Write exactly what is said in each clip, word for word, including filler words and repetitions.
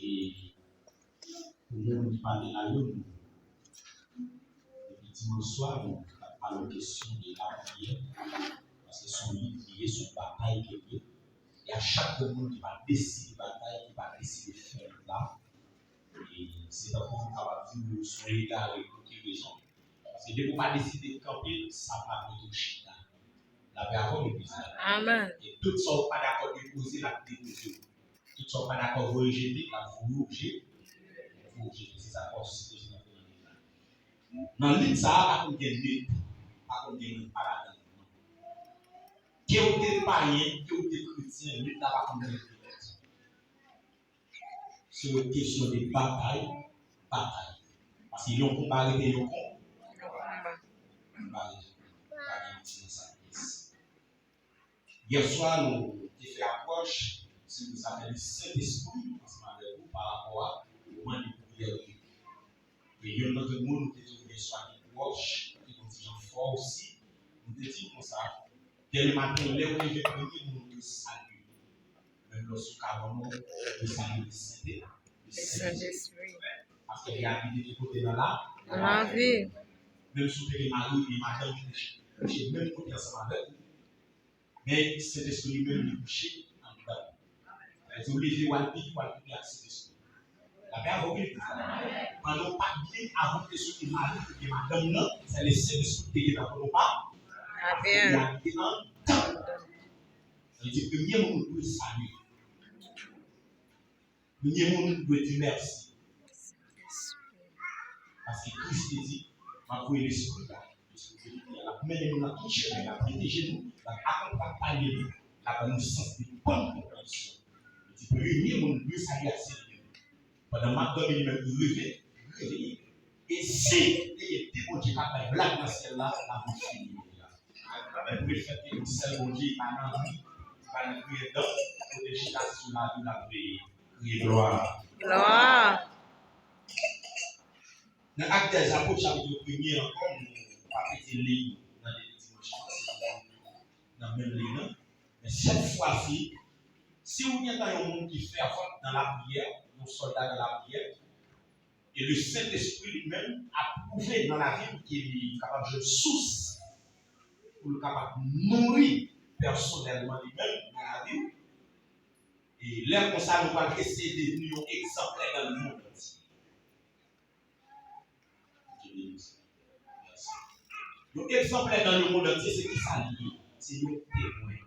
E pou moun ki pa gen layoun, depi dimanch swa, nou ap pale kesyon de lapriyè, paske se yon lit li ye, se yon batay ke l ye. E a chak grenn moun ki pa deside batay, ki pa deside fè lit la, e se tankou nou kapab di nou se yon egare, pou ki rezon? Paske depi w pa deside kanpe, sa p ap mete w chita. Lapè avè w, legliz la. Amèn. E tout sa w pa dakò depoze, l ap depoze w. Tout sa w pa dakò voye jete, l ap voye w je-, voye w jete. Se sa fòs psikolojik nan fè nan lit la. Nan lit sa a, pa konn gen lit, pa konn gen moun pa ladan l. Ke w te payen, ke w te kretyen, lit la pa konn gen lit. Se yon kesyon de batay, batay. Paske yon konba rete yon kon-, konba rete yon konba. Pa gen piti nan sa pyès. Yè swa, nou te fè apwòch sou zafè de Sentespri ansanm avèk ou pa rapò a moman de priyè yo. E youn nan grenn moun nou te di w yè swa ki pwòch, ki te yon ti jan fò osi, nou te di l konsa, dèmen maten lè w leve, premye moun ou dwe salye, menm lè w sou kabann ou, ou dwe salye le Sentespri. Sentespri. Paske li abite ki kote nan la? Nan lavi. Menm si w te gen mari oubyen madanm ki te kouche menm kote ansanm avèk ou, men Sentespri li menm li kouche anndan w. Sa vle di w leve w al pike, w al pike ak Sentespri. Lapè avè w, wi. Pandan w pa t byen, avan w te soti mari oubyen madanm nan, se le Sentespri ki te gentan pandan w pa. Amèn. Li abite anndan w. Sa vle di premye moun ou dwe salye. Premye moun dwe di mèsi. Paske Kris te di, "M ap voye Lespri la, Lespri Verite a, l ap mennen nou nan tout chemen, l ap pwoteje nou, l ap akonpanye nou, l ap ban nou sans de bòn konpreyansyon." Li di, "Premye moun dwe salye a se li menm." Pandan m ap dòmi, li menm li reve, li reveye. E si te gen de Bondye k ap bay blag nan syèl la, l ap vin fini kounye a. Mwen prefere ke yon sèl Bondye, pa nan vi, pa nan kriye dan, kote l chita sou lavi l ap veye. Kriye glwa. Glwa. Nan Actes des Apôtres, chapit premye ankò, nou pa pete li nan depi dimanch lan, se nan menm liy nan. Men sèt fwa si, si w gentan yon moun ki fèvan nan lapriyè, yon sòlda nan lapriyè, e le Sentespri li menm ap pwouve nan lavi l ke li kapab jwenn sous pou l kapab nouri pèsonèlman li menm nan lavi l. E lè konsa, nou pral eseye devni yon egzanplè dans le monde entier. Yon egzanplè dans le monde entier, se ki sa li ye? Se yon temwen.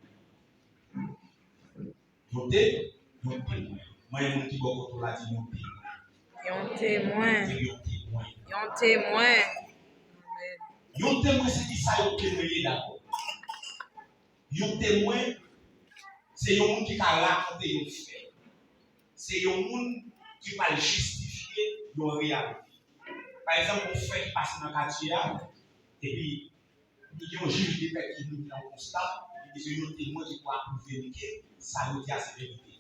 Yon te-, yon temwen. Mwen, moun ki bò kote w la, di yon temwen. Yon temwen. Di yon temwen. Yon temwen. Amèn. Yon temwen, se ki sa yon temwen ye dabò? Yon temwen, se yon moun ki ka rakonte yon fè. Se yon moun ki pral jistifye yon reyalite. Pa egzanp, yon fè ki pase nan katye a, epi li gen yon jij de pè ki mouri nan yon konsta, li bezwen yon temwen ki pou apwouve li ke sa yo di a se verite.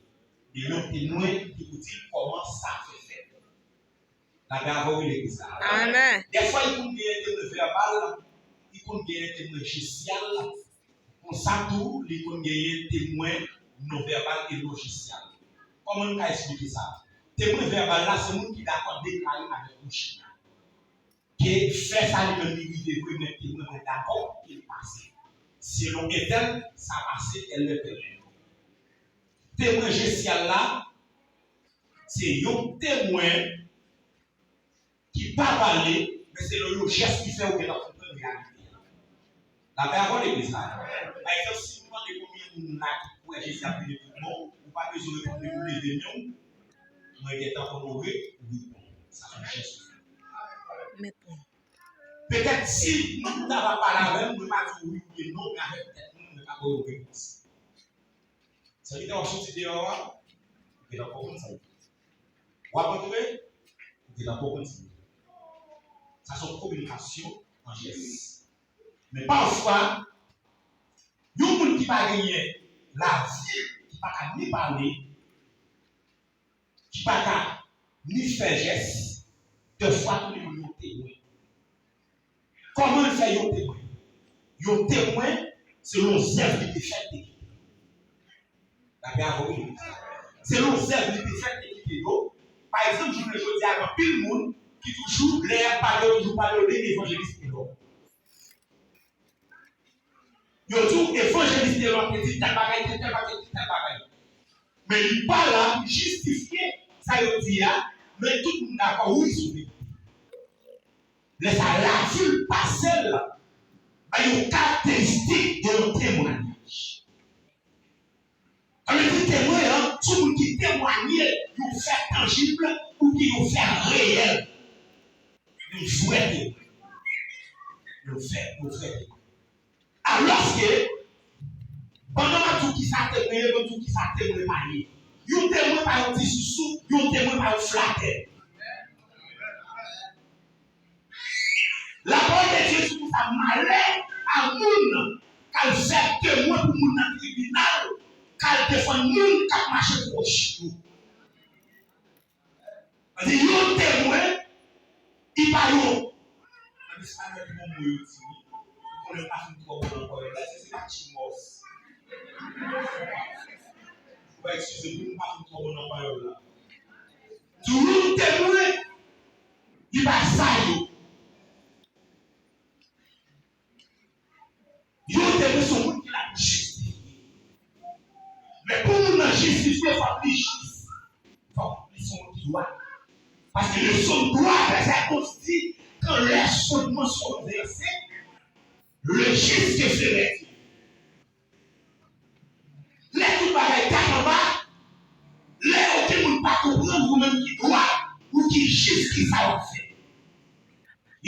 Li gen yon temwen ki pou di l kòman sa fè fèt. Lapè avè w, wi, legliz la. Amèn. Dèfwa, li konn genyen temwen vèbal, li konn genyen temwen jesyal, konsa tou, li konn genyen temwen non vèbal e non jesyal. Kòman n ka esplike sa? Temwen vèbal la, se moun ki dakò deklare avèk bouch li a ke fè sa li menm li rive vre, men temwen mwen dakò ke l pase. Selon entèl, sa pase tèl lè, tèl lè. Temwen jesyal la, se yon temwen ki pa pale, men se nan yon jès ki fè ou gentan konprann reyalite a. Lapè avè w, legliz la. Pa egzanp, si m mande konbyen moun la ki kwè Jezi ap vini pou bon, ou pa bezwen reponn, depi w leve men w, mwen gentan konnen w re-, ou reponn. Sa se yon jès ou fè. Mèt mwen. Petèt si moun ta va pale avè m, mwen pa di w wi oubyen non, men avèk tèt mwen, mwen ka ba w yon repons. Sèvitè, w ap soti deyò a, ou gentan konprann sa. W ap antre, ou gentan konprann sa. Sa se yon kominikasyon an jès. Men pafwa, yon moun ki pa genyen lavi, ki pa ka ni pale, ki pa ka ni fè jès, dèfwa tou li menm yon temwen. Kòman l fè yon temwen? Yon temwen, se yon zèv li te fè te kite. Lapè avè w, wi. Se yon zèv li te fè te kite yo, egzanp, jounen jodi a, gen anpil moun ki toujou, lè y ap pale, yo toujou pale de evanjelis Telò. Yo di w evanjelis Telò te di tèl bagay, tèl, tèl bagay, tèl bagay. Men li pa la pou jistifye sa yo di a, men tout moun dakò, wi, sou verite. Lè sa, lavil pase l bay yon karakteristik de yon temwayaj. Sa vle di temwen an, se yon moun ki temwaye yon fè tanjib oubyen yon fè reyèl. Yon vrè temwen. Yon fè, yon vrè temwen. Alòske, pandan m ap di w kisa temwen ye, m ap di w kisa temwen pa ye. Yon temwen pa yon ti sousou, yon temwen pa yon flatè. Lapawòl de Dye di konsa, malè a moun k al fè temwen pou moun nan tribinal, k al defann moun k ap mache twoche yo. Paske yon temwen, li pa yon. An espanyòl, gen yon mo yo di wi. Ou konnen m pa fin twò bon nan pawòl la. Se, se pa chimòs. Ou va eskize m, m pa fin twò bon nan pawòl la. Di yon temwen, li pa sa yo. Yon temwen se yon moun ki la pou jistifye. Men pou moun nan jistifye, fòk li jis. Fòk li se yon moun ki dwat. Paske leson dwa, vèsè onz di, quand les fondements sont renversés, le juste se retire. Lè tout bagay kat anba, lè okenn moun pa konprann ou menm ki dwat, ou ki jis, kisa w ap fè?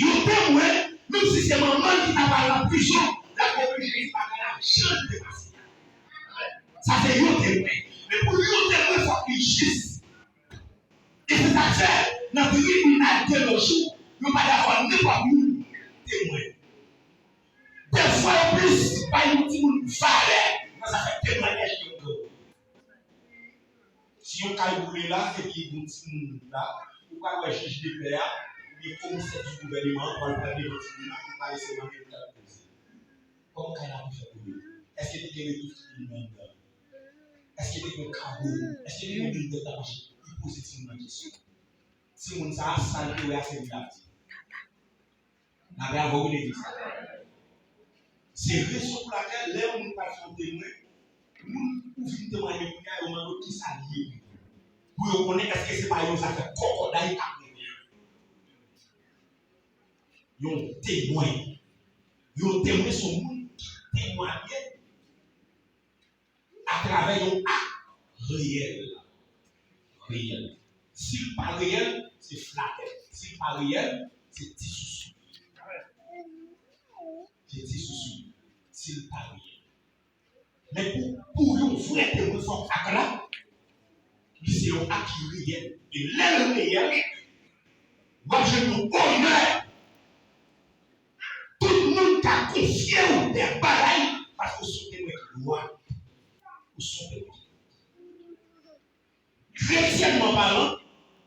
Yon temwen, menm si se manman l ki ta pral nan prizon, l ap oblije di pa gen lajan l te pase la. Sa se yon temwen. Men pou yon temwen, fòk li jis. E se sa k fè, nan tribinal de nos jours, yo pa dakò nenpòt moun temwen. Defwa, yo plis bay yon timoun valè nan zafè temwayaj ke yon granmoun. Si yon kay boule la, epi gon timoun la, ou pral wè jij de pè a, oubyen komisè di gouvèneman an, pral pran devan timoun la, pou pale sèlman de l k ap koze. Kòman kay la te fè boule? Èske te gen retouf ki te anndan? Èske te gen kabo? Èske te gen de l k t ap mache? Li poze timoun nan kesyon. Timoun sa a, sa l te wè a, se li l ap di. N ap avè w legliz. Se rezon pou lakèl, lè yon moun pral fè yon temwen, moun ou vin temwaye kounye a, yo mande w kisa l ye. Pou yo konnen èske se pa yon zafè kòkòday k ap mennen an. Yon temwen. Yon temwen se yon moun ki temwaye atravè yon ak reyèl. Reyèl. Si l pa reyèl, se flatè. Si l pa reyèl, se ti sousou. Se ti sousou. Si l pa reyèl. Men pou, pou yon vrè temwen, fòk ak la, li se yon ak ki reyèl. E lè l reyèl, w ap jwenn yon onè. Tout moun ka konfye w dè bagay paske w se yon temwen ki dwat. Ou se yon temwen ki dwat. Kretyènman palan,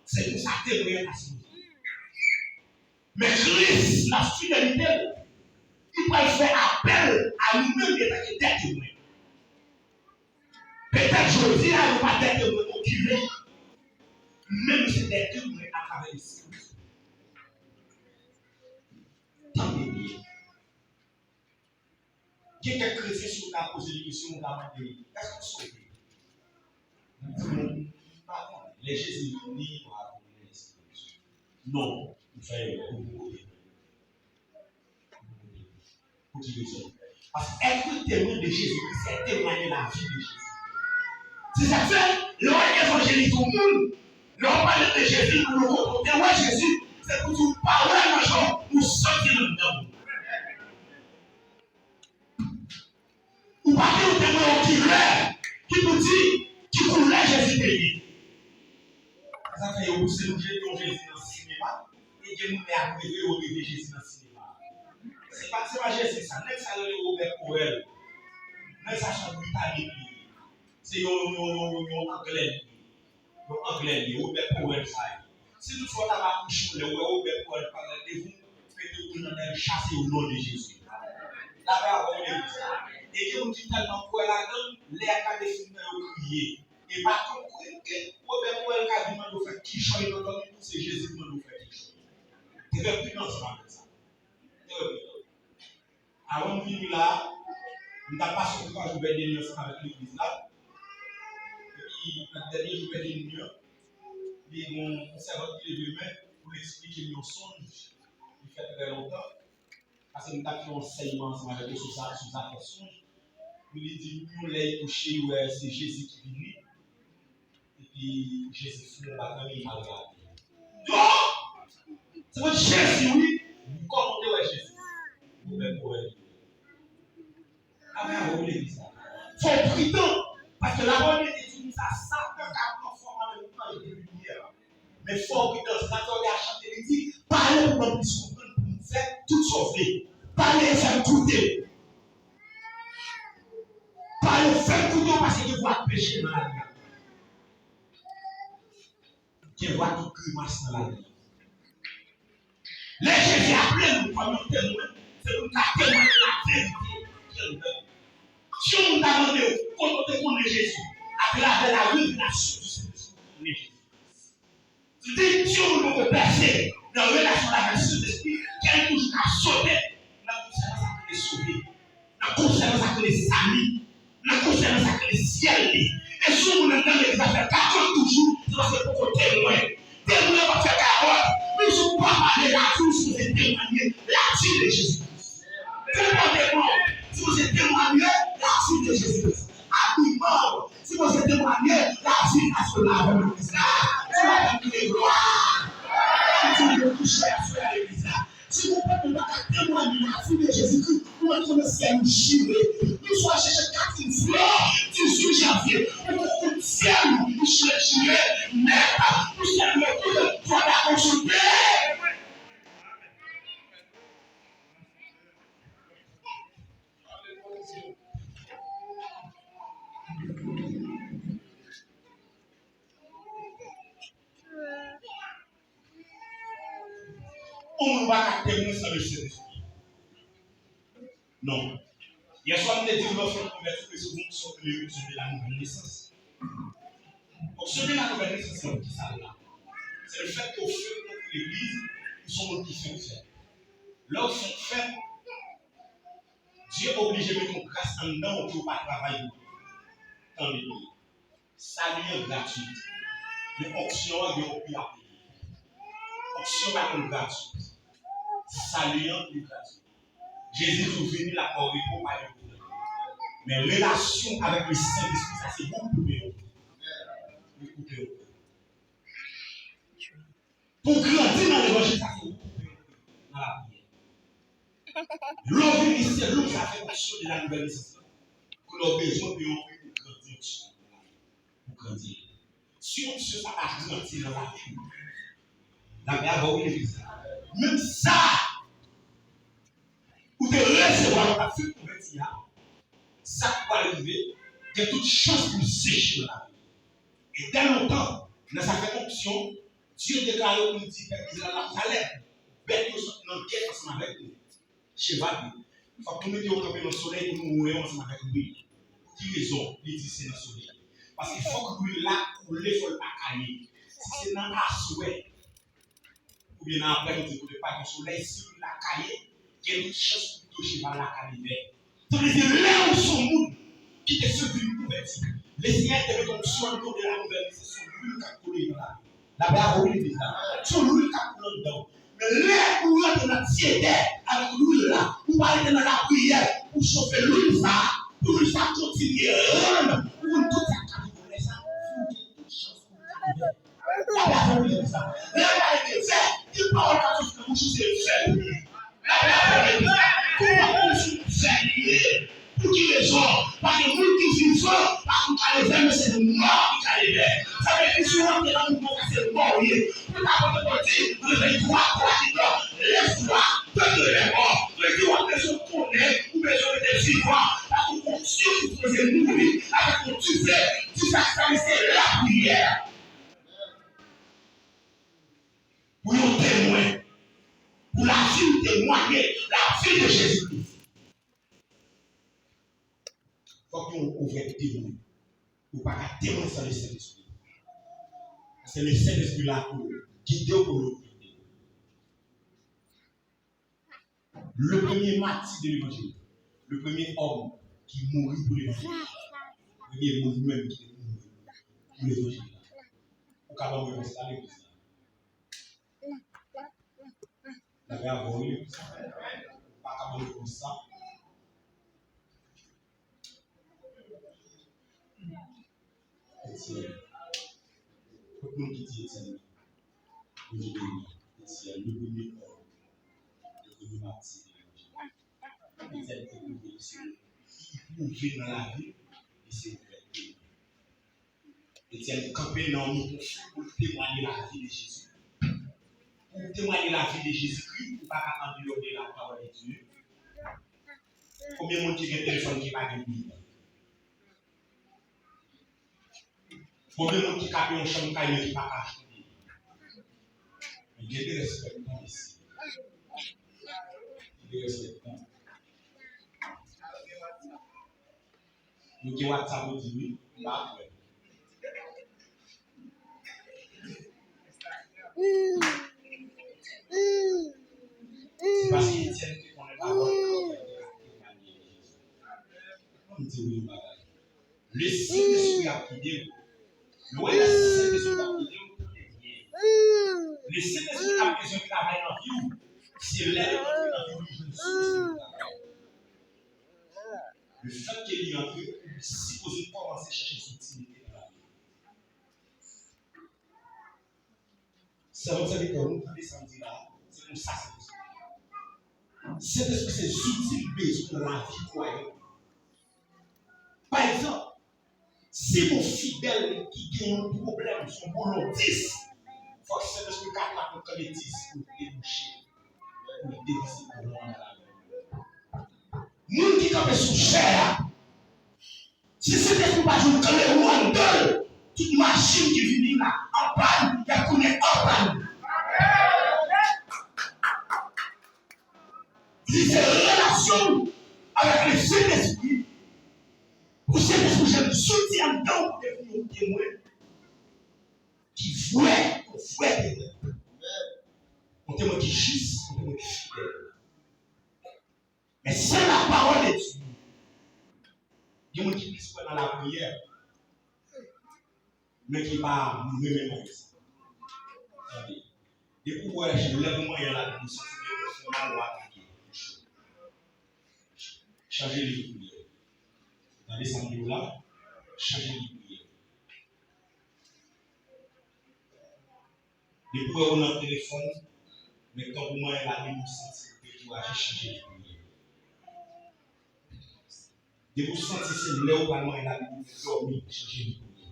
se konsa temwen an ta sipoze ye. Men Kris, nan fidelite l, li pral fè apèl a nou menm antanke dè temwen. Petèt jodi a, nou pa dè temwen okile, men nou se dè temwen atravè Lespri. Tande byen. Gen kèk kretyen, si w ta poze li kesyon, ou ta mande li, èske w sove? Li di, m pa konnen. Lè Jezi vini, w a konnen si w sove. Non, ou fè erè, ou poko te. Pou ki rezon? Paske èt temwen de Jezikri, se temwaye lavi de Jezi. Se sa k fè, lè w ap evanjelize yon moun, lè w ap pale de Jezi, nan yon kote w te wè Jezi, se pou di w pa wè l nan je w, ou santi l anndan w. Ou pa gen yon temwen okilè ki pou di ki koulè Jezi te ye. Sa fè yo pouse nou jete yon Jezi nan sinema, e gen moun lè y ap reve, yo reve Jezi nan sinema. Se pa, se pa Jezi sa. Nèg sa rele Robert Powell. Nèg sa se yon Britanik li ye. Se yon, yon, yon, yon, yon Anglè li ye. Yon Anglè li ye, Robert Powell sa ye. Si toutfwa w ta va kouche w lè w wè Robert Powell parèt devan w, mete w nan men l, chase w non de Jezi. Lapè avè w legliz la. E gen moun ki tèlman kwè ladan l, lè y ap gade fim nan yo kriye. E pa konprann ke Robert Powell ka vin mande w fè kijan nan dòmi tou, se Jezi ki mande w fè kèk chwa. Trè pridan ansanm avèk sa. Trè pridan. Avan m vini la, m t ap pase twa jou bèdeni ansanm avèk legliz la. Epi, nan dènye jou bèdeni an, li gen yon sèvant ki leve men pou l eksplike m yon sonj ki fè trè lontan. Paske m t ap fè yon ansèyman ansanm avèk yo sou sa, sou zafè sonj. Pou li di, moun yo, lè y kouche, y wè se Jezi ki vini. Epi Jezi fè yon bagay, li mal gade. Yo! Se mwen Jezi, wi! Kòman w te wè Jezi? Ou menm ou wè li. Amen, ou legliz la. Fò w pridan, paske lapawòl de Dye di nou sa, Satan ka pran fòm avèk yon anj de limyè. Men fò w pridan, se sa k fè w te a chante, li di, pale pou mwen plis konprann, pou m fè tout sa w vle. Pale e fè m koute. Pale, fè m koute w, paske gen vwa peche nan lavi a. Gen vwa tout grimas nan lavi a. Lè Jezi aple nou kòm yon temwen, se pou n ka temwen laverite ki anndan nou. Si yon moun ta mande w, kote w te konnen Jezi? Atravè la revelasyon di Sentespri, ou konnen Jezi. Li di, si yon moun poko pèse nan relasyon l avèk Sentespri, kè l toujou ka sote nan konsènan sa k rele sove, nan konsènan sa k rele sali, nan konsènan sa k rele syèl li. E si yon moun anndan legliz la fè kakòt toujou, se paske l poko temwen. Temwen an p ap fè kakòt. Men si w pa pale lavi, w sipoze temwanye lavi de Jezi Kris. Konpòteman w sipoze temwanye lavi de Jezi Kris. Abiman w sipoze temwanye lavi pastè la avè legliz la. Pou lavi ki gen glwa. Ann di yo touche aswè a legliz la. Si nou pèp nou pa ka temwanye lavi de Jezikri, nou antre nan syèl nou chire. Nou swa chèche Katrin Flò, dizuit janvye, pou nou fout syèl nou, nou chire, chire nèt, pou syèl nou tout fò dakò sou tè. Yon moun pa ka temwen san Lesentespri. Non. Yèswa, m te di w, lè w fin konvèti, w resevwa onksyon ki rele onksyon de la nouvèl nesans. Onksyon de la nouvèl nesans la, pou ki sa l la? Se lefètke w fèt nan yon legliz, ou se yon moun ki fenk fèt. Lè w fenk fèt, Dye oblije mete yon gras anndan w ke w pa travay pou li. Tande byen. Sali an gratwit. Men onksyon an gen yon pri a peye. Onksyon pa konn gratwit. Sali an li gratwit. Jezi di w vini l ap ba w repo, pa gen pwoblèm. Men relasyon avèk Lesentespri sa se ou k pou peye yon pri. Ou k pou peye yon pri. Pou grandi nan levanjil sa se ou k pou peye yon pri nan lapriyè. Lè w vini se lou sa fè onksyon de la nouvèl nesans la. Kounye a w bezwen peye yon pri pou grandi onksyon an. Pou grandi. Si onksyon sa pa grandi nan lavi w, lapè avè w wi legliz la. Menm sa ou te resevwa lè w t ap fenk konvèti a, sa k pral rive, gen tout chans pou l seche nan lavi w. E dè lontan, nan zafè onksyon, Dye deklare pou l di pèp Izrayèl la, talè, bèt yo sot nan gè ansanm avèk nou. Cheval yo. Fòk nou mete yo kanpe nan solèy pou nou wè yo ansanm avèk lwil. Pou ki rezon? Li di se nan solèy. Paske fòk lwil la koule, fò l pa kaye. Si se nan aswè, oubyen nan aprèmidi, kote pa gen solèy, si lwil la kaye, gen tout chans pou pito cheval la kale vè. Sa vle di, lè ou se yon moun ki te fenk vin konvèti, Lesenyè te mete onksyon anndan w de la nouvèl nesans, se yon lwil k ap koule nan lavi w. Lapè avè w wi legliz la. Se yon lwil k ap koule anndan w. Men lè ou rantre nan tyetè avèk lwil la, ou pa rete nan lapriyè pou chofe lwil sa, pou lwil sa kontinye rann ou konn tout sa k ka rive w lè sa, si w gen tout chans pou w rive. Lapè avè w legliz la. Lè w pale de vè, ki pawòl k ap soti nan bouch ou se vè pou li. Lapè avè w legliz la. Kou w ap konfime vè li ye. Pou ki rezon? Paske moun ki vivan pa konn kale vè, men se mò ki kale vè. Sa vle di si w rantre nan mouvman sa se mò w ye. Pou ta pote pou di, réveille-toi, toi qui dors, lève-toi, te te lève. Vle di w ap bezwen konnen, ou bezwen rete vivan. Paske w gon onksyon ki sipoze mouri avèk yon dife, dife a ki se lapriyè. Pou yon temwen. Pou lavi w temwanye lavi de Jezikri. Fòk yon ouvè temwen. Ou pa ka temwen san Lesentespri. Paske Lesentespri la pou ou. gide w pou l oryante w. Le premier martyr de l'évangile, le premier homme ki mouri pou levanjil, premye moun menm ki te mouri pou levanjil la. Ou ka ban m repons la, legliz la? N ap avè w, wi, legliz la. Ou pa ka ban m repons sa. Etyèn. Tout moun ki di Etyèn, Bondye beni. Etyèn, le premye òm, le premye mati de levanjil. Etyèn te pwouve li se, li pwouve nan lavi li se yon vrè temwen. Etyèn kanpe nan yon nivo pou l temwaye lavi de Jezi. Pou w temwaye lavi de Jezikri, ou pa ka andeyò de la pawòl de Dye. Konbyen moun ki gen telefòn ki pa gen bri? Konbyen moun ki ka peye yon chanm kay men ki pa ka achte bri? Men gen de respè pou mesi. Gen de respè pou. Nou gen WhatsApp ou di wi, m pa kwè. Se paske Etyèn te konnen pawòl la, ann di wi yon bagay. Le Sentespri ap gide w. Lè w wè Sentespri ap gide w, tande byen. Le Sentespri ap bezwen travay nan vi w. Se lè l antre nan vi w, li jwenn sous pou travay. Le fèt ke li antre, ou sipoze kòmanse chèche zouti mete nan lavi w. Sè m ak sèvitè, nou tande sa m di la, se konsa Sentespri. Sentespri se zouti l bezwen nan lavi kwayan. Pa egzanp, si gon fidèl ki gen yon pwoblèm sou boulon dis, fòk Sentespri ka frape yon kanne dis pou l debouche, pou l devise boulon an nan lavi l. Moun ki kanpe sou chè a, si Sentespri pa jwenn kle ou anndan l, tout machin ki vini la an pàn, y ap tounen an pàn. Li se relasyon w avèk le Sentespri, pou Sentespri jwenn zouti anndan w pou devni yon temwen ki vrè, yon vrè temwen. Yon temwen ki jis, yon temwen ki fidèl. Men se la pawòl de Dye. Gen moun ki plis kwè nan lapriyè, men ki pa renmen manje sa. Tande. Depi w wè lè pou manyen la, ou santi ke ou fè mal, ou atake. Chanje liv priyè. Tande sa m di w la? Chanje liv priyè. Depi w wè ou nan telefòn, men kanpe w manyen la, depi w santi w dekouraje, chanje liv priyè. Depi w santi se lè ou pral manyen la, depi w vle dòmi, chanje liv priyè.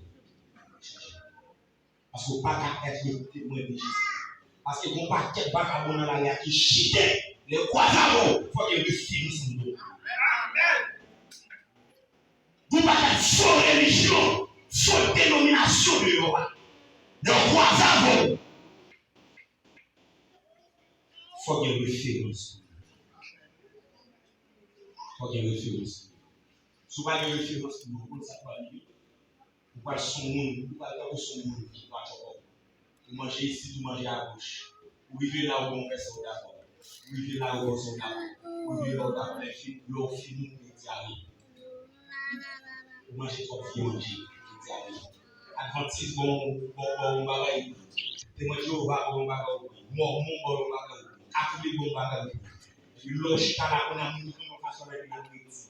Chanje. Paske w pa ka èt yon temwen de Jezi. Paske gon pakèt vakabon nan lari a ki chite, lè yo kwaze avè w, fòk gen referans anndan w. Gon pakèt fo relijyon, fo denominasyon deyò a. Lè yo kwaze avè w, fòk gen referans. Fòk gen referans. Si w pa gen referans, ou konn sa k pral rive. Ou pral son moun, ou pral tankou son moun ki pa tchòkòm. Ou manje isit, ou manje agoch. Ou rive la, ou gen yon vèsè ou dakò. Ou rive la, ou gen yon sòt dakò. Ou rive la, ou dakò. Lè fin, lè w fini, ou gen dyare. Ou manje twòp vye manje, ou gen dyare. Advantis bon, bon, bon, bon bagay. Temwen Jewova bon bagay. Mòmon bon bagay. Katolik bon bagay. Epi lè w chita la, kounye a moun yo konn yon fason lè l ap redi.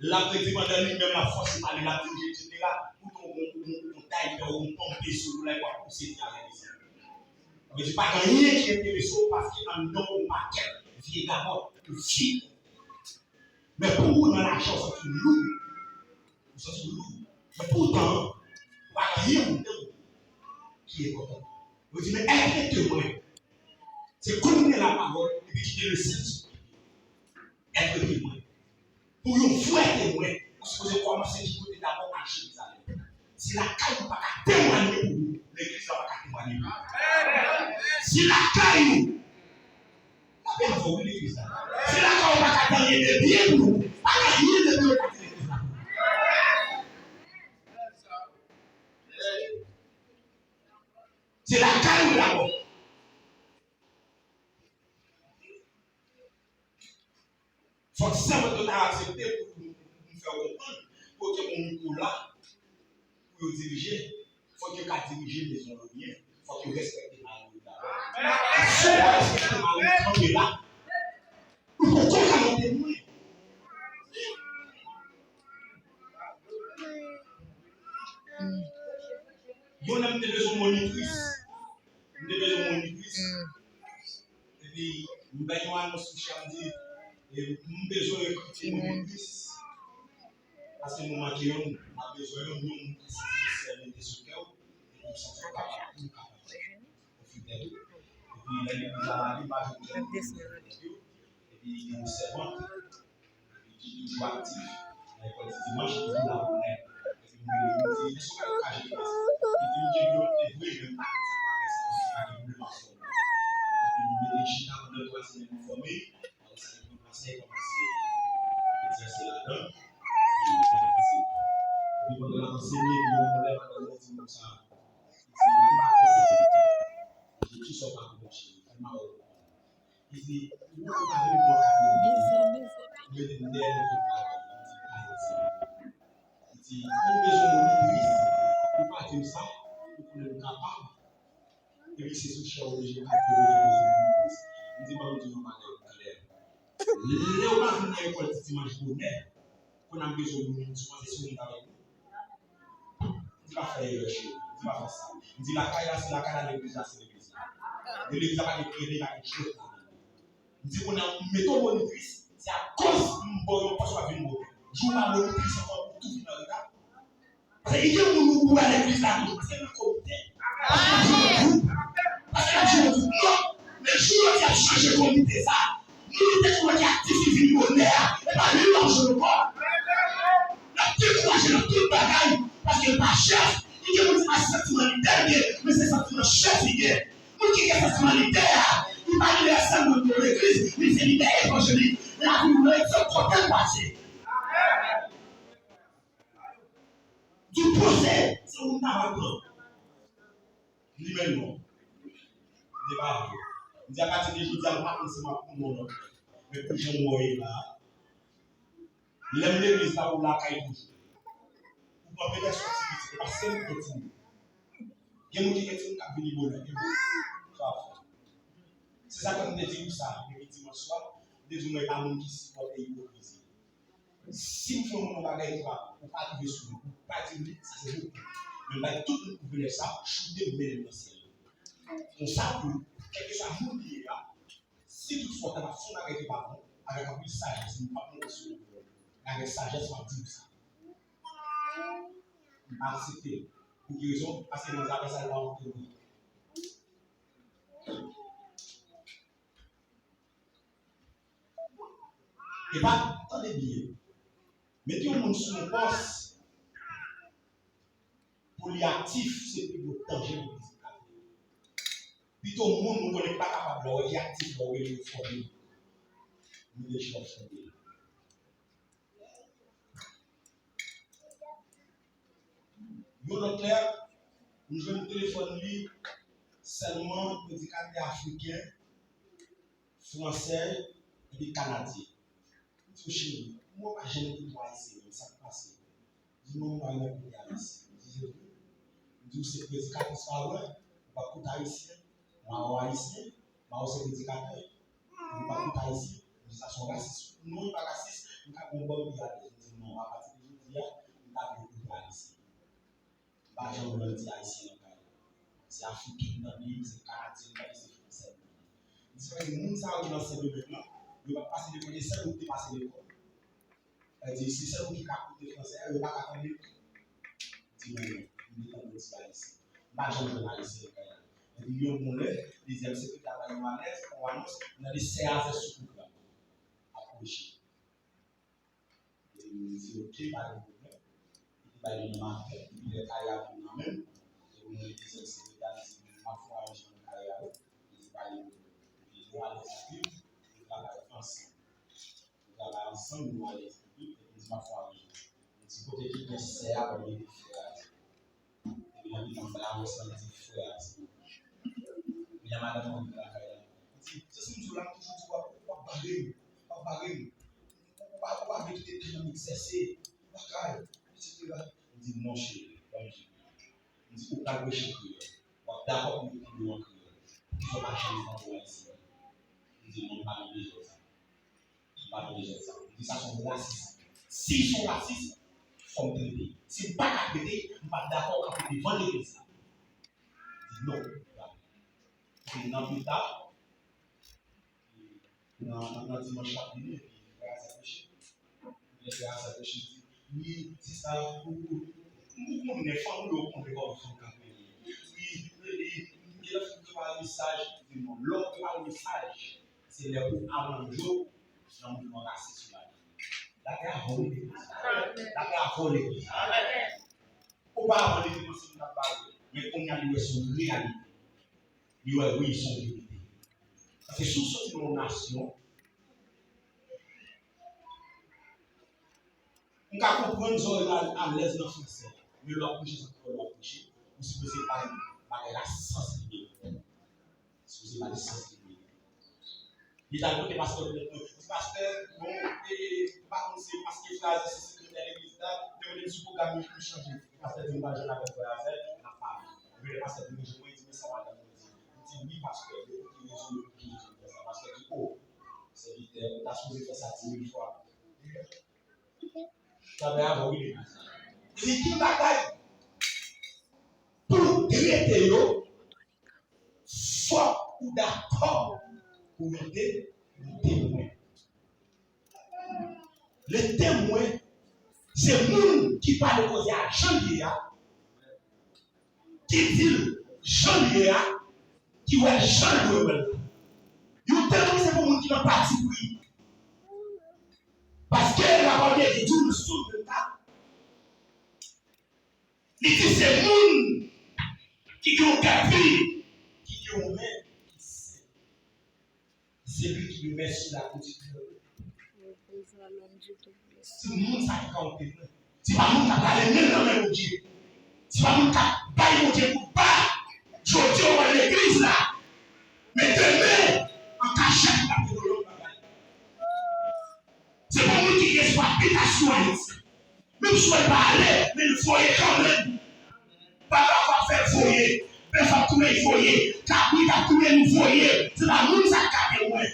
L ap redi pandan li menm l ap fòse pale, l ap dirije, etsetera. Ou tonbe, ou, ou, ou tay pè, ou tonbe sou ou la, w ap pouse dyare desann. Sa vle di, pa gen anyen ki enterese w paske anndan w gon pakèt vye gabòt, vid. Men pou ou nan lajan, w santi w lou. Ou santi w lou. Men poutan, pa gen anyen anndan w ki enpòtan. Yo di, men èt temwen. Se konnen lapawòl epi kite Lesentespri èt temwen. Pou yon vrè temwen, ou sipoze kòmanse ki kote dabò? A Jerizalèm. Si lakay ou pa ka temwanye pou ou, legliz la pa ka temwanye pou ou. Si lakay ou, lapè avè w, wi, legliz la. Si lakay ou pa ka temwanye de byen pou ou, pa ka anyen de byen ou ka di legliz la pou ou. Se lakay ou dabò. Fòk sèvant yo ta aksepte pou nou fè yo konprann ke okenn moun ki la pou yo dirije, fòk yo ka dirije mezon yo byen, fòk yo respekte mari yo dabò. Si w pa respekte mari w, kanpe la, ou poko ka yon temwen. Yon lè m te bezwen monitris. M te bezwen monitris. Epi, m bay yon anons sou chan, m di, e, m bezwen rekrite monitris. Paske nou manke youn, m ap bezwen youn, yon moun ki santi sèl mete sou kè w, epi w santi w kapab, ou kapab. Ou fidèl. Epi, lè li konn travay, li pa jwenn lè pou li fidèl. Epi, gen yon sèvant. Ki toujou aktif nan lekòl di dimanch, ki toujou la pou mwen. Epi mwen rele, mwen di, èske w ka jere klas? Li di m ke yo te vre, men m pa gen sa bagay sa, mwen pa gen pwoblèm ak sa. Epi nou mete chita pandan twa semèn nou fòme, apre sa nou pran konsèy, kòmanse egzèse ladan, epi kòmanse. Epi pandan l ap anseye, epi yon lè madanm nan di m konsa, li di, m pa konprann. Li di, kisa w pa konprann, cheri? Fè m wè w konprann. Li di, ou pa vle pran kado. Mwen di, m dèyè nan tout bagay. Li di, pa egzanp. Li di, ou bezwen monitris. Ou pa di m sa, ou konnen m kapab. Epi se sou chè ou bezwen kado, ou bezwen monitris. M di, ban m di yon bagay klè. Lè ou pa vin nan lekòl di dimanch bonè, kounye a m bezwen monitris, ou panse se yon travay pou ou? M di pa fè erè, cheri. M di pa fè sa. M di lakay la, se lakay la, legliz la, se legliz la. E legliz la pa gen kredi, pa gen jwèt ladan l. M di kounye a, m mete w monitris, se akoz m ba w yon pòs w ap vin bon. Jou w pa monitris ankò, ou tou vin anreta. Paske li gen moun ou wè legliz la toujou, paske l nan komite. Paske l ap jwe nan gwoup. Paske l ap jwe nan gwoup. Non, men jou jodi a ap chanje komite sa. Moun ki te konn ki aktif ki vin bonè a, e pa li l ap jwenn ankò. L ap dekouraje nan tout bagay, paske l pa chèf. Li gen moun se pa santiman lidè l gen, men se santiman chèf li gen. Moun ki gen santiman lidè a, li pa lidè sèlman nan legliz, men se lidè evanjelik. Lavi w nan egzanp kote l pase. Di poze, se ou m ta pral pran. Li menm non. Li pa vre. M di apati de jodi a, m pa konn si m ap pran yon lòt. Men pou jan m wè w ye la, lè m legliz la, ou lakay toujou. Ou pran petèt sou ti pitit, e pa sèl ou gen timoun. Gen moun ki gen timoun k ap vini bonè, gen moun k ap fè. Se sa k fè m te di ou sa, depi dimanch swa, m te di w mwen e pa moun ki sipòte ipokrizi. Si m fè yon moun yon bagay ki pa bon, ou pa rive sou li, ou pa di m li, sa se jou. Men m bay tout moun privilèj sa, choute m mennen l nan syèl. Konsa tou, kèlkeswa moun li ye a, si toutfwa w ta fè yon bagay ki pa bon, avèk anpil sajès, m p ap monte sou ou. Men avèk sajès, m ap di w sa. M pa aksepte l. Pou ki rezon? Paske nan zafè sa, li pa yon teori. E pa, tande byen. Mete yon moun sou yon pòs pou li aktif, se pi gwo danje pou pitit la. Pito moun nou konnen ki pa kapab la, wè ki aktif la, ou rele yo fòme. Nou deja fòme. Yon lòt lè, m jwenn telefòn li sèlman predikatè afriken, fransè, epi kanadyen. M di, cheri, mwen pa janm koute ayisyen, men sa k pase? Li di, non, m pa renmen koute ayisyen. M di, se vre? M di, ou se predikatris, pa vre? Ou pa koute ayisyen? Mawon ayisyen? Mawon se predikatè? Ou pa koute ayisyen? M di, sa se yon rasis. Non, li pa rasis. M ka gen yon bòb pi alèz. M di, non, apati de jodi a, m pa vle koute ayisyen. M pa janm wè l di ayisyen nan kay la. Se afriken m tande, se kanadyen m tande, se fransè m tande. M di, paske moun sa yo ki nan Sendomeng lan, yo pa t pase lekòl, e sèl ou ki te pase lekòl. Sa vle di, se sèl ou ki ka koute fransè a, yo pa ka tande l tou. M di, men non, m te tande w di ayisyen. M pa janm jwenn ayisyen nan kay la. Epi yon bon lè, dezyèm sekretè a bay yon anons, yon anons, m tande sè a sè sou pwogram ap preche. Epi m di, oke, pa gen pwoblèm. Epi bay li nonm ak tèt, epi lè kay la vin nan men m, epi mwen dezyèm sekretè a, li di, m ap fè yon aranjman nan kay la, wi. Li di, pa gen pwoblèm. Epi nou alèz anpil, nou travay ansanm. Nou travay ansanm, nou alèz anpil, epi m di, m ap fè yon aranjman. M di, kote ki gen sè a, ban m mete frè a. Epi nan mitan bagay sa, li di frè a di, kounye a madanm nan vin lakay la. Li di, se sa m di w la, m toujou di w, w ap, w ap bare m, w ap bare m. Li sèse, lakay, etsetera. M di, non, cheri, ban m di w. M di, ou pral preche an kreyòl. W ap dakò pou yo tande w an kreyòl. Poukisa w pa janm tande w ayisyen? M di, non, m pa nan dezòd sa. M pa nan dezòd sa. M di, sa se yon rasis. Si se yon rasis, fò m trete. Si m pa ka trete, m pa dakò w kanpe devan legliz la. M di, non, m pa. Epi nan pita, nan, nan, nan dimanch k ap vini, epi frè a sa preche. Epi frè a sa preche, di, wi, sista, ou, ou, ou konnen, fanm ou yo konnen kòman fanm ka premye. Wi, wi, wi, gen lè fanm yo pa mesaj, di non, lè w pa mesaj, se lè pou aranje w nan mouvman rasis ou la. Lakay a vòlè legliz. Lakay a vòlè legliz. Opa avan li te panse m t ap pale, men kounye a li wè se yon reyalite. Li wè wi, se yon verite. Paske si w soti nan yon nasyon, m ka konprann zòrèy la alèz nan fransè, men lè w ap preche sa k fè w ap preche, ou sipoze bay bagay la sans li merite. Sipoze ba li sans li merite. Li t al kote pastè Blanc, li di, pastè, bon, e, m pa konn se paske frè a se sekretè legliz la, te mande m sou pwogram li, li chanje. Pastè di m pa jwenn avèk frè a, n ap pale. Epi lè pastè vin rejoin mwen, li di, men sa madanm mwen di. M di, wi, pastè, men pou ki rezon, men pou ki rezon l fè sa? Pastè di, o, sèvitè, ou ta sipoze fè sa di mil fwa. Travay avè w, wi. Li gen bagay pou w trete yo, fòk ou dakò pou w te yon temwen. Le temwen, se moun ki pale koze a jan l ye a, ki di l jan l ye a, ki wè l jan l dwe wè l la. Yon temwen, se pou moun ki nan patipri. Paske lapawòl de Dye di w nan Sòm vennkat, li di se moun ki gen yon kè pi, ki gen yon men ki sen. Se li ki remèsye la pou di ke se moun sa ki ka ôte mwen. Se pa moun k ap rale men l nan men Bondye. Se pa moun k ap bay Bondye kout ba. Jodi a w al legliz la, men demen, an kachèt, l ap gen yon lòt bagay. Se pa moun ki gen espwa bitasyon Ayiti. Menm si w pa ale, men l voye kanmenm. Baka w ap fè l voye, bèf ap tounen l voye, kabrit ap tounen l voye. Se pa moun sa k ka temwen.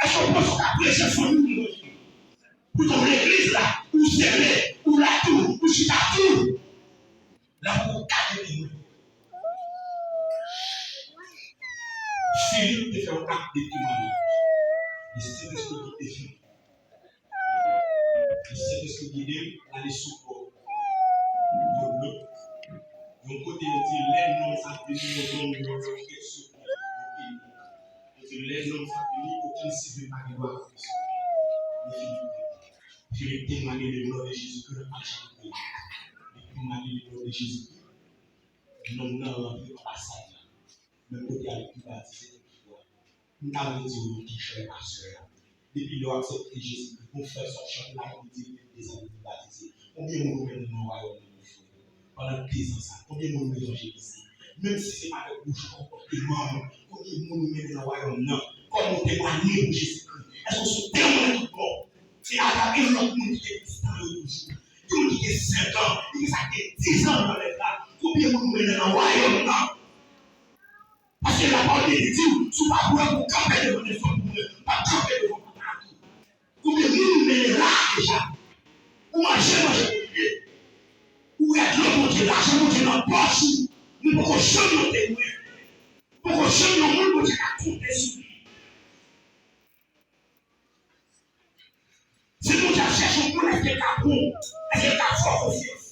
Èske w panse w ka preche fanmi w levanjil? Poutan w legliz la, ou sere, ou la tou, ou chita tou. Lè pou w gade temwen. Filip te fè yon ak de temwayaj. E Sentespri kite Filip. E Sentespri gide l, l ale sou bò yon dlo. Yon kote yo di, lè nonm sa vini, yon nonm, yon, yon kèk segonn, yon enik. Yo di, lè nonm sa vini, okenn sivil pa gen dwa kanpe sou li. Men Filip, Filip temwaye le non de Jezikri, l pa janm kriye. Li temwaye le non de Jezikri. Nonm nan rantre anbasad la. Men kote a li pi batize, li pi gwo. M ta vle di w yon kichòy, pastè a. Depi lè w aksepte Jezikri, gon frè sot chante la, li di li gen dezan li batize. Konbyen moun ou mennen nan wayòm nan, mon frè? Pandan dezan sa, konbyen moun ou evanjelize? Menm si se pa avèk bouch ou, konpòteman w, konbyen moun ou mennen nan wayòm nan? Kòman w temwaye pou Jezikri? Èske w se yon temwen tout bon? Se Aga gen lòt moun ki te distan yo toujou. Gen moun ki gen senk an, ki gen sa ki gen diz an nan lèv la. Konbyen moun ou mennen nan wayòm nan? Paske lapawòl de Dye di w, si w pa prè pou w kanpe devan nenpòt moun, w ap kanpe devan papa a tou. Konbyen moun ou mennen la deja? Ou manje manje Bondye. Ou wè dlo Bondye, lajan Bondye nan pòch ou. Men poko janm yon temwen. Poko janm yon moun Bondye ka konte sou li. Si Bondye ap chèche yon moun, èske l ka bon? Èske l ka fè w konfyans?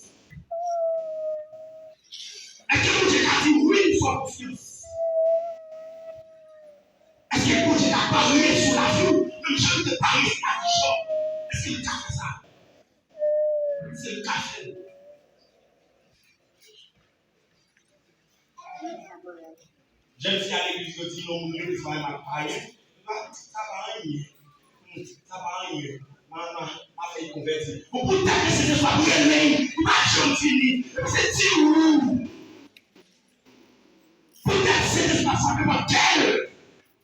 Èske Bondye ka di wi, m fè w konfyans? Èske Bondye ka parye sou lavi w, menm jan l te parye sou lavi Jòb? Èske l ka fè sa? Si l ka fè l, Jèn fi a legliz yo di yon moun rele fwa m ak payen. Li pa, sa pa anyen. Hmm, sa pa anyen. Ma, ma, ma fè l konvèti. Bon, poutèt ke se Sentespri ap rele, li pa janm fini. Epi se di ou. Poutèt Sentespri ap frape nan kè l.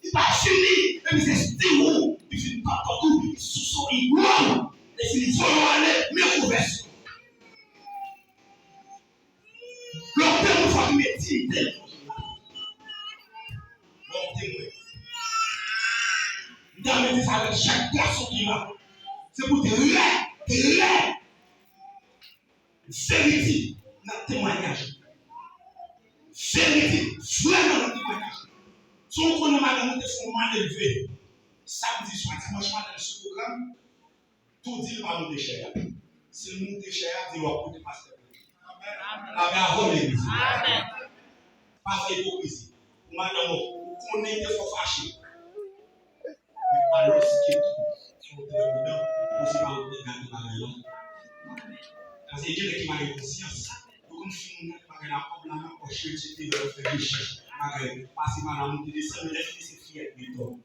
Li pa fini. Epi se di ou. Li fin pran kòk ou. Li souse ou. Li gwo. Li voye w ale, men kouvèsyon. Lè w temwen, fòk li met diyite l. Lè w temwen. M ta vle di sa avèk chak gason ki la. Se pou te rè, te rè. Verite nan temwayaj ou. Verite vrèman nan temwayaj ou. Si w konnen madanm ou te fè w malelve samdi swa, dimanch maten sou pwogram, tou di l pa moute chè a. Si l moute chè a, di l w ap koute pastè. Lapè avè w legliz. Pa fè ipokrizi. Pou madanm ou, ou konnen te fè w fache. Men alòske tou, fò w te pridan, pou se pa ou ki te gate bagay la. Paske gen nèg ki pa gen konsyans. Yo konn fin moun gate bagay la, kòb la nan pòch yo, etsetera, yo fè rechèch, bagay, pase pa la, moute desann, men lè fini se fiyèt li tou.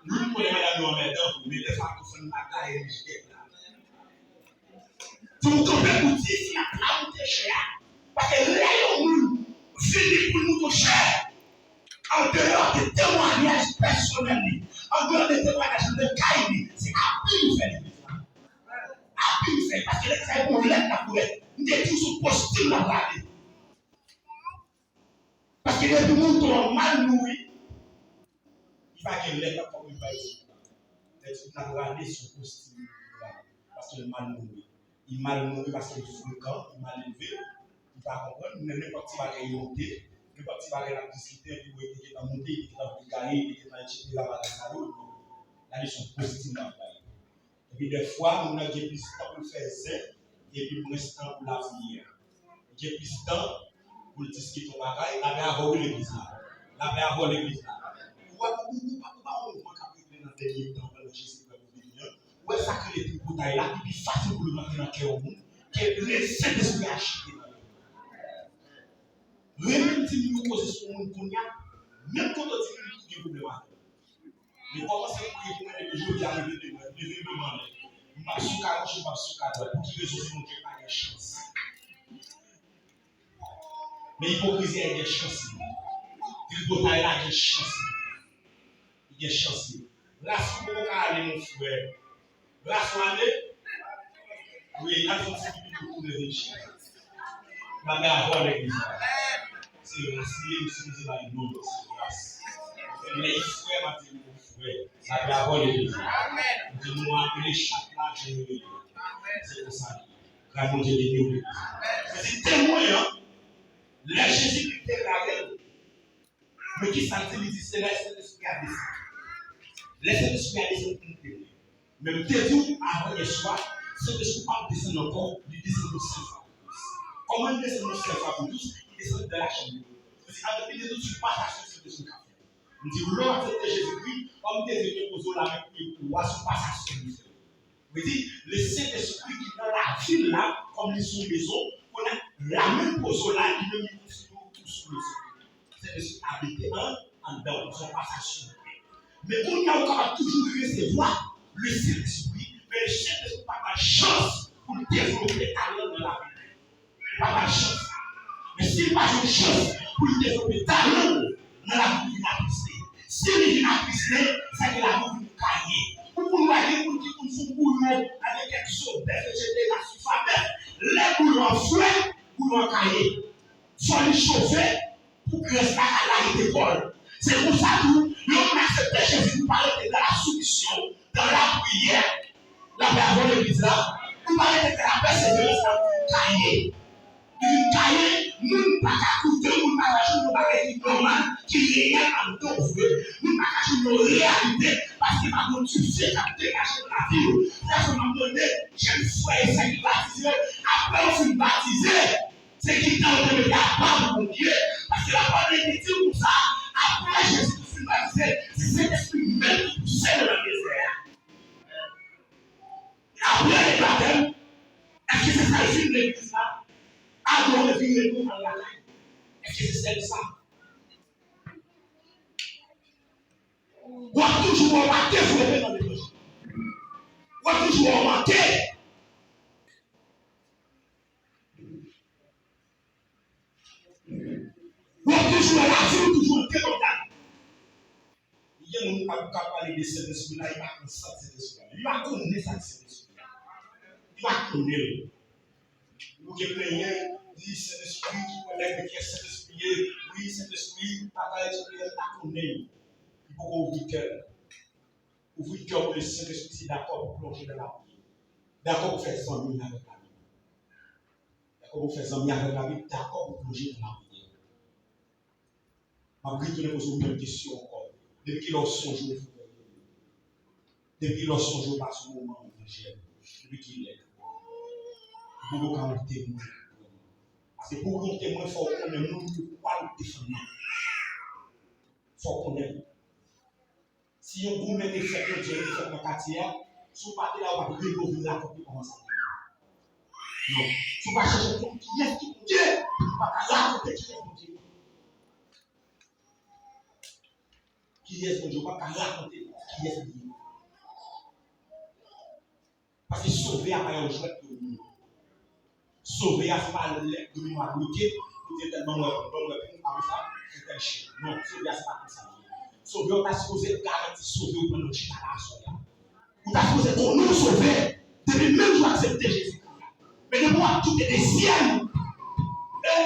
Nou, nou konnen madanm nou anmèdan, men dèfwa tou fè n pa gaye rich tèt la. Fò w kanpe pou di fi a pa moute chè a. Paske lè yon moun vini pou l moute chè, andeyò de temwayaj pèsonèl li, andeyò de temwayaj nan kay li, se abi ou fè legliz la. Abi ou fè, paske legliz la gen yon lèt l ap voye. M te di w se yon postil l ap rale. Paske depi mouton an mal nouri, li pa gen lèt ankò pou l bay ti moun nan. Lè ti moun nan prale sou kostim li la, paske l mal nouri. Li mal nouri paske l frekan, li mal elve, li pa konprann, men nenpòt ti bagay li monte, nenpòt ti bagay l ap diskite, epi wè li te gentan monte, li te gentan vle gaye, li te gentan etsetera bagay sa yo, non. Gade sou kostim l ap bay. Epi dèfwa, moun nan gen plis tan pou l fè zen, epi mwens tan pou lapriyè. Li gen plis tan pou l diskite yon bagay, lapè avè w wi legliz la. Lapè avè w legliz la. Ou wè, ou, ou, ou pa, ou pa wè mouvman k ap regle nan dènye tan pandan Jezi prè pou vini an? Ou wè sa k rele tripotay la, li pi fasil pou l rantre nan kè yon moun ke lè Sentespri a chite nan li. Renmen di m yon koze sou yon moun kounye a, menm kote w di m li gen pwoblèm avè w. Li kòmanse priye pou mwen depi jodi a, leve men mwen, leve men mwen anlè. M p ap sou ka goch, m p ap sou ka dwat. Pou ki rezon? Se Bondye pa gen chans. Men ipokrizi a gen chans li. Tripotay la gen chans li. Li gen chans li. Ras ou poko ka ale, mon frè. Ras ou ale? Wi, al fè yon ti pipi pou tounen vin chita. Lapè avè w legliz la. Se ras li ye, nou sipoze bay non, se ras. Lè y frè, m ap di nou frè. Lapè avè w legliz la. M di nou apele chat la, je rele. Se konsa li ye. Gras Bondye beni w legliz. Se temwen an. Lè Jezikri deklare l, men kisa l di? Li di se lè Sentespri a desann. Lè Sentespri a desann pou moute mwen. Men m te di w avan yè swa, Sentespri p ap desann ankò, li desann yon sèl fwa pou tous. Kòman li desann yon sèl fwa pou tous? Li desann dans la chambre. Sa vle di, an depi de tout sipasasyon Sentespri ka fè. M di w, lè w aksepte Jezikri, kòm te di w te poze w la men pou li pou w a sipasasyon li fè. Vle di, le Sentespri ki nan lavi l la, kòm li sou mezon, kounye a, la menm poze w la, li menm li kontinye otou sou mezon. Sentespri abite an, anndan w, se yon pasasyon. Men kounye a, ou kapab toujou resevwa le Sentespri, men le Sentespri pa ba l chans pou l devlope talan nan lavi l. Li pa ba l chans sa. Men si l pa jwenn chans pou l devlope talan l nan lavi l, li vin atriste. Si li vin atriste, sa ke lavi w vin kaye. Ou konn wè gen moun ki konn fè bouyon avèk kèk zo bèf, etsetera, sou fa bèf. Lè bouyon an frèt, bouyon an kaye. Fò li chofe, pou grès la ka lage dekò l. Se konsa tou, lè yon moun aksepte Jezi pou pa rete dans la soumission, dans la prière, lapè avè w legliz la, pou pa rete dans la persévérance la, pou kaye. Li vin kaye, moun pa ka koute, moun pa ka jwenn yon bagay ki nòmal, ki reyèl anndan w vre. Moun pa ka jwenn yon reyalite, paske pa gen yon dife k ap degaje nan lavi w. Se sa m ap mande jèn frè e sè ki batize, apre w fin batize, se ki tan yo te mete apa pou Bondye? Paske lapawòl de Bondye di konsa, apre Jezi te fin batize, se Sentespri menm ki pouse l nan dezè a. Apre batèm, èske se sa l fin legliz la? Adore, vire do, al lakay. Èske se sèl sa? W ap toujou wè w pa devlope nan levanjil. W ap toujou wè w manke. W ap toujou wè lavi w toujou an debòdaj. Gen moun k ap, k ap pale de Sentespri la, li pa konn sa k Sentespri la. Li pa konnen sa k Sentespri la. Li pa konnen l. Ou gen plenyen, di Sentespri ki konnen men kiyès Sentespri ye. Wi, Sentespri, bagay, Sentespri, li pa konnen l. Li poko ouvri kè l. Ouvri kè w pou Sentespri, se dakò pou plonje nan lapriyè. Dakò pou fè zanmi avèk lapriyè. Dakò pou fè zanmi avèk lapriyè, dakò pou plonje nan lapriyè. M ap retounen poze w menm kesyon ankò. Depi kilè w sonje w fè? Depi kilè w sonje w pase yon moman nan jèn? Depi kilè? Ou poko ka yon temwen. Paske pou w yon temwen, fò w konnen moun pou w al defann nan. Fò w konnen l. Si yon goumen te fèt, yon dyèl te fèt nan katye a, si w pa te la, ou p ap rive w vin rakonte kòman sa te ye. Non. Si w pa chèche konn kiyès ki Bondye, ou pa ka rakonte kiyès Bondye ye. Kiyès Bondye, ou pa ka rakonte kiyès li ye. Paske sove a pa yon jwèt pou moun. Sove a se pa lè goumen an bloke, pou di entèl ban mwen, ban mwen pou apre sa, entèl chen. Non, sove a se pa konsa. Sove a ta sipoze garanti sove ou pandan w chita la aswè a. Ou ta sipoze konnen w sove depi menm jou w aksepte Jezi Kris la. Men depi w ap doute de syèl ou, e,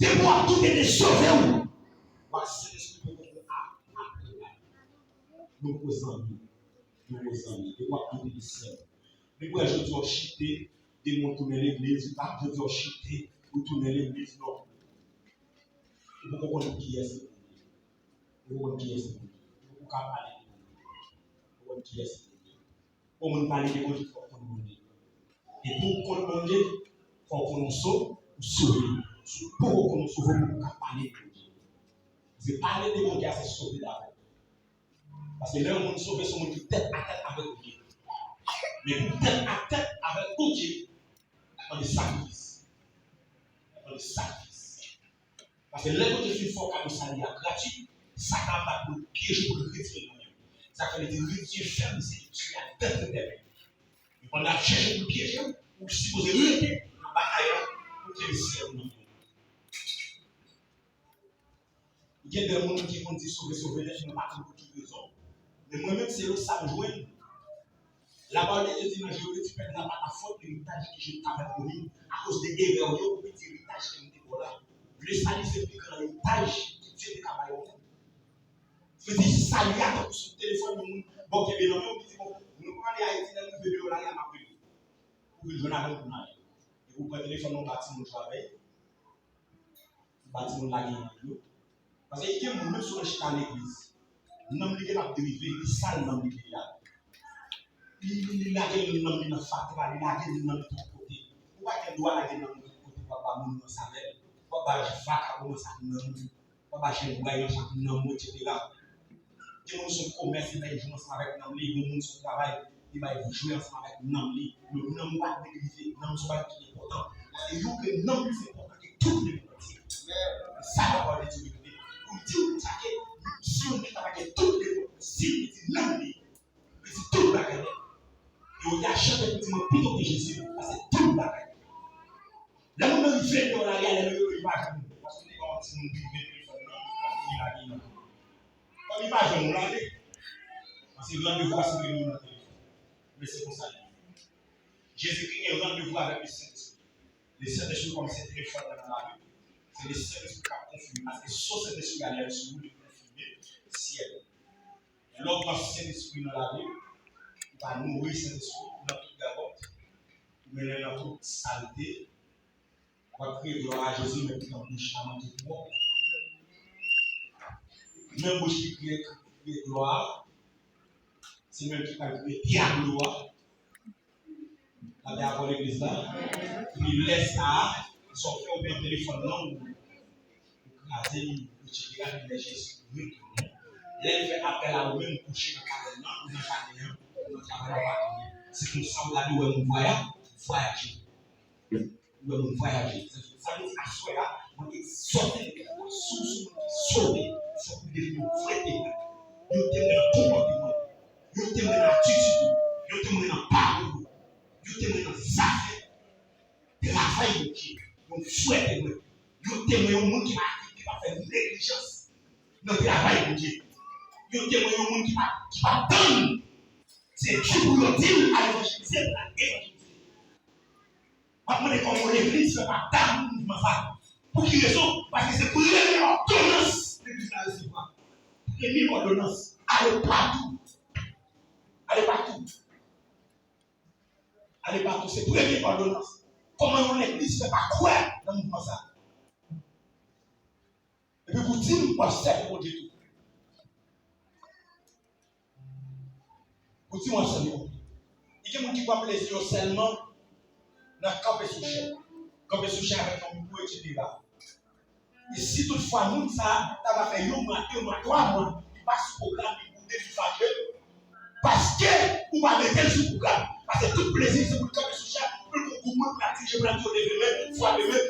depi w ap doute de sove ou, w ap Sentespri poko a, a, a. Nou poko zanmi. Nou poko zanmi. Depi w ap doute de syèl. Depi w wè jodi a w chite, demen w tounen legliz, ou pa jodi a w chite, ou tounen legliz, non. Ou poko konnen kiyès li ye. Ou poko konnen kiyès li ye. Ou poko ka pale de Bondye. Ou poko konnen kiyès li ye. Pou moun pale de Bondye, fò w konn Bondye. E pou w konn Bondye, fò w konn yon sove, ou sove. Si w poko konn yon sove, ou poko ka pale de Bondye. Se pale de Bondye a, se sove dabò. Paske lè yon moun sove, se yon moun ki tèt a tèt avèk Bondye. Men pou tèt a tèt avèk Bondye, l ap mande sakrifis. L ap mande sakrifis. Paske lè Bondye fin fè w kado sali a gratui, Satan ap bat pou l pyeje w, pou l retire l nan men w. Sa fè li di, retire fèm se ki tire a dèt etènèl. Men pandan l ap chèche pou l pyeje w, ou sipoze rete nan batay la pou kenbe syèl ou nan men w. Gen de moun ki konn di sove, sove, lè fini pa konn pou ki rezon. Men mwen menm, se yo sa m jwenn. Lapawòl de Dye di nan Jewemi, ti pèp la pa ta fòt eritaj ki Dye te avèk ou li, akoz de erè w yo, ou pèdi eritaj ke m te ba w la. Le sali se pi gran eritaj ki Dye te ka bay yon moun. Vle di, sali a tankou sou telefòn yon moun, bon, kenbe nan men w, ki di, bon, nou pral ale Ayiti, lè m rive deyò lari a, m ap rele. Ou vin jwenn avè m pou n ale. Epi ou pran telefòn nan, ou ba timoun jwe avè l. Ou ba timoun lage nan yo. Paske gen moun, menm si w chita legliz, nanm li genlè ap derive, li sal nanm li genlè a. Li, li, li lage nanm li nan fatra, li lage nanm li tout kote. Ou pa gen dwa lage nanm li tout kote pou w ap ba moun nan sa avè l. Pou w ap ba vakabon nan sa nanm li. Ou pa ba jèn bway nan sa nanm ou, etsetera. Gen moun se yon komès, li bay jou ansanm avèk nanm li, gen moun se yon travay, li bay jou ansanm avèk nanm li. Men nanm ou pa neglize, nanm se yon bagay ki enpòtan. Paske yo kwè nanm li se enpòtan ke tout lòt bagay. Se sa lapawòl de Dye regle. Pou l di w konsa ke si yon nèg ta gen tout lòt bagay, si l pèdi nanm li, pèdi tout bagay nèt. E yo te a chante pou di mwen pito ke Jezi, paske tout bagay. Lè moun nan rive deyò lari a, lè yo, yo pa janm, paske li pa yon timoun ki rive telefòn nan, li pa gen nan. Fanmi pa janm ou lage. Paske randevou a se reyinyon nan telefòn. Men se konsa li ye. Jezikri gen randevou avèk Lesentespri. Lesentespri kòm se telefòn nan nan lavi. Se Lesentespri k ap konfime. Paske so Sentespri a lè l sou ou, li konfime syèl. Lè w pran Sentespri nan lavi, ou pa nouri Sentespri nan tout gagòt, ou mennen l nan tout salte, w ap kriye glwa a Jezi, men ki nan bouch la manke twòp. Menm bouch ki kriye, kriye glwa a, se menm ki pral kriye dyabolo a. Gade avè legliz la. Epi lè sa a, sa w fè oubyen telefòn nan, ou, ou kraze li, etsetera, epi lè Jezi retounen. Lè l fè apèl a ou menm kouche nan kabann nan, ou nan jaden an, ou nan travay la, ou pa konnen. Se konsa ou gade ou wè moun vwaya-, vwayaje. Ou wè moun vwayaje. Sa vle di aswè a, mwen egzòte legliz la, si w se yon moun ki sove, fòk ou devni yon vrè temwen. Yon temwen nan konpòteman w. Yon temwen nan atitid ou. Yon temwen nan pawòl ou. Yon temwen nan zafè travay Bondye. Yon vrè temwen. Yon temwen, yon moun ki pa, ki pa fè neglijans nan travay Bondye. Yon temwen, yon moun ki pa, ki pa tann Se ki pou yo di l al evanjelize, pou l al evanjelize. M ap mande kòman legliz fè pa dakò mouvman sa. Pou ki rezon? Paske se premye òdonans legliz la resevwa. Premye òdonans. Ale patou. Ale patou. Ale patou. Se premye òdonans. Kòman yon legliz fè pa kwè nan mouvman sa? Epi pou di m w ap sèvi Bondye tou. Pou di m w ap sèvi Bondye. Li gen moun ki pran plezi yo sèlman nan kanpe sou chèn. Kanpe sou chèn avèk yon mikwo, etsetera. E si toutfwa moun sa a ta va fè yon mwa, de mwa, twa mwa, li pa sou pwogram, li boude, li fache, paske ou pa mete l sou pwogram. Paske tout plezi se pou l kanpe sou chèn, pou l gon gwoup moun pou l ap dirije, pou l ap di yo leve men, frape men,